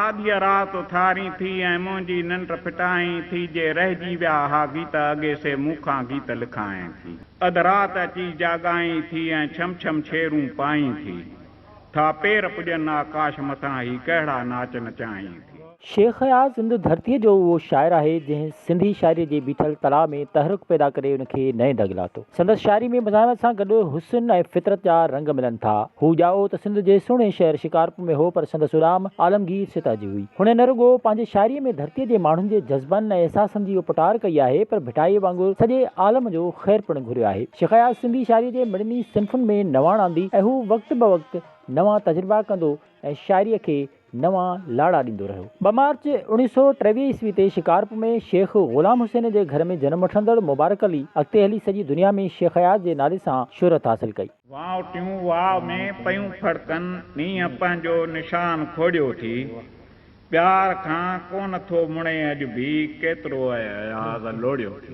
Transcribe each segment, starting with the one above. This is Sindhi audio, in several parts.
آڌيء رات اٿارين ٿي ۽ منهنجي ننڊ ڦٽائين ٿي جي رهجي ويا ها گيت اڳي سي مون کان گيت لکائين ٿي. اڌ رات اچي جاڳائين ٿي ۽ ڇم ڇم ڇيرون پائين ٿي. ٿا پير پڄن آڪاش مٿان هي ڪهڙا ناچ نچائين ٿي. شيخ اياز سنڌ ڌرتيء جو اهو شاعر آهي، جنهن سنڌي شاعريء جي بيٺل تلاء ۾ تحرڪ پيدا ڪري ان کي نئين دڳ لاتو. سندس شاعري ۾ مزاحمت سان گڏ حسن ۽ فطرت جا رنگ ملن ٿا. هو ڄائو ته سنڌ جي سهڻي شهر شڪارپور ۾ هو پر سندس اڏام عالمگير سطح جي هئي. هن نه رڳو پنهنجي شاعريء ۾ ڌرتيء جي ماڻهن جي جذبن ۽ احساسن جي اپٽار ڪئي آهي پر ڀٽائيء وانگر سڄي عالم جو خير پڻ گهريو آهي. شيخ اياز سنڌي شاعريء جي مڙني صنفن ۾ نواڻ آندي ۽ هو وقت بوقت نوان تجربا ڪندو ۽ شاعريء کي نوان لاڙا ڏيندو رهيو. ٻه مارچ 1923 عيسوي تي شڪارپور ۾ شيخ غلام حسين جي گهر ۾ جنم وٺندڙ مبارڪ علي اڳتي هلي سڄي دنيا ۾ شيخ اياز جي نالي سان شهرت حاصل ڪئي. وانوٽيون واء ۾ پيون ڦڙڪن، نينهن پنهنجو نشان کوڙيو ٿي، پيار کان ڪونه ٿو مڙين اڄ ڀي، ڪيترو اي اياز لوڙيو ٿي.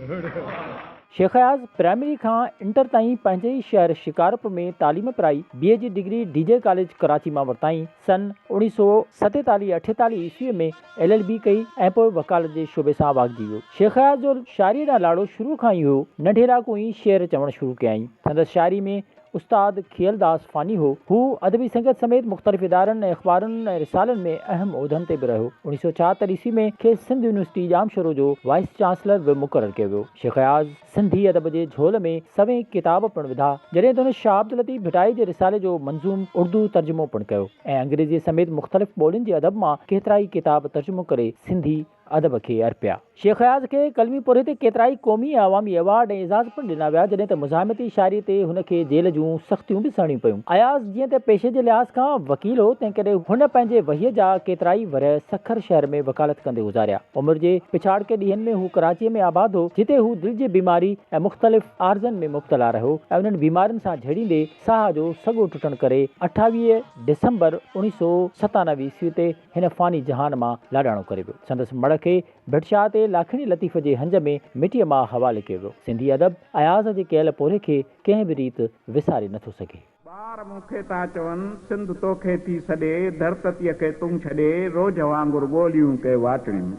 شيخ اياز پرائمري کان انٽر تائين پنهنجي ئي شهر شڪارپور ۾ تعليم پرائي. بي اي جي degree D J college Karachi مان ورتائين. سن 1947 48 عيسويء ۾ ايل ايل بي ڪئي ۽ پوء وڪالت جي شعبي سان واڳجي ويو. شيخ اياز جو شاعريء ڏانهن لاڙو شروع کان ئي هيو. ننڍي لاڪون ئي شعر چوڻ شروع ڪيائين. سندس شاعري ۾ استاد کيئل داس فاني هو. هو ادبي سنگت سميت مختلف ادارن ۽ اخبارن ۽ رسالن ۾ اهم عهدن تي به رهيو. 1976 عيسوي ۾ کيس سنڌ يونيورسٽي ڄامشورو جو وائيس چانسلر به مقرر ڪيو ويو. شيخ اياز سنڌي ادب جي جهول ۾ سوين ڪتاب پڻ وڌا. جڏهن ته هن شاهه عبداللطيف ڀٽائي جي رسالي جو منظوم اردو ترجمو پڻ ڪيو ۽ انگريزيء سميت مختلف ٻولين جي ادب مان ڪيترائي ڪتاب ترجمو ڪري سنڌي ادب کي ارپيا. شيخ اياز کي قلمي پورهيي تي ڪيترائي قومي ۽ عوامي ايوارڊ ۽ اعزاز پڻ ڏنا ويا، جڏهن ته مزاحمتي شاعريء تي هن کي جيل جون سختيون به سهڻيون پيون. اياز جيئن ته پيشي جي لحاظ کان وڪيل هو، تنهنڪري هن پنهنجي وهيء جا ڪيترائي ورهيه سکر شهر ۾ وڪالت ڪندي گذاريا. عمر جي پڇاڙڪي ڏينهن ۾ هو ڪراچيء ۾ آباد هو، جتي هو دل جي بيماري ۽ مختلف عارضن ۾ مبتلا رهيو ۽ انهن بيمارين سان جهيڙيندي ساهه جو سڳو ٽٽڻ ڪري 28 ڊسمبر 1997 عيسوي تي هن فاني جهان مان لاڏاڻو ڪري ويو. سندس مڙهه کي ڀٽ شاهه تي لاکيڻي لطيف جي هنج ۾ مٽيء ماء حوالي ڪيو ويو. سنڌي ادب اياز جي ڪيل پورهيي کي ڪنهن به ريت وساري نٿو سگهي. ٻار مون کي ٿا چون، سنڌ توکي ٿي سڏي، ڌرتتيء کي تون ڇڏي، روجهه وانگر ڳوليون ڪي واٽڙيون.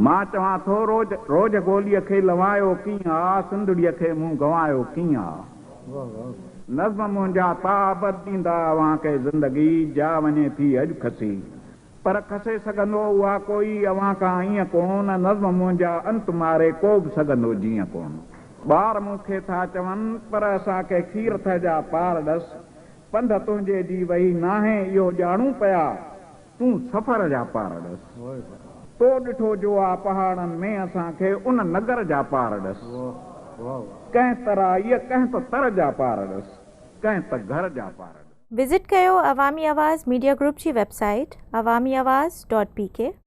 مان چوان ٿو، روجهه، روجهه گوليء کي لنوايو ڪيئن آ، سنڌڙيء کي مون گنوايو ڪيئن آ. نظم منهنجا تا ابد ڏيندا اوهان کي زندگي، جا وڃي ٿي اڄ کسي. پر کسي سگهندو اها ڪوئي اوهان کان ائين ڪون، نظم منهنجا انت ماري ڪو به سگهندو جيئن ڪون. ٻار مون کي ٿا چون، پر اسان کي کير ٿر جا پار ڏس، پنڌ تنهنجي جي وهي ناهي اهو ڄاڻون پيا، تون سفر جا پار ڏس. تو ڏٺو جو آ پهاڙن ۾ اسان کي ان نگر جا پار ڏس. ڪنهن ترائيء ڪنهن ته تر جا پار ڏس، ڪنهن ته گهر جا پار ڏس. وزٽ ڪيو عوامي آواز ميڊيا گروپ جي web site Awami Awaz dot P K.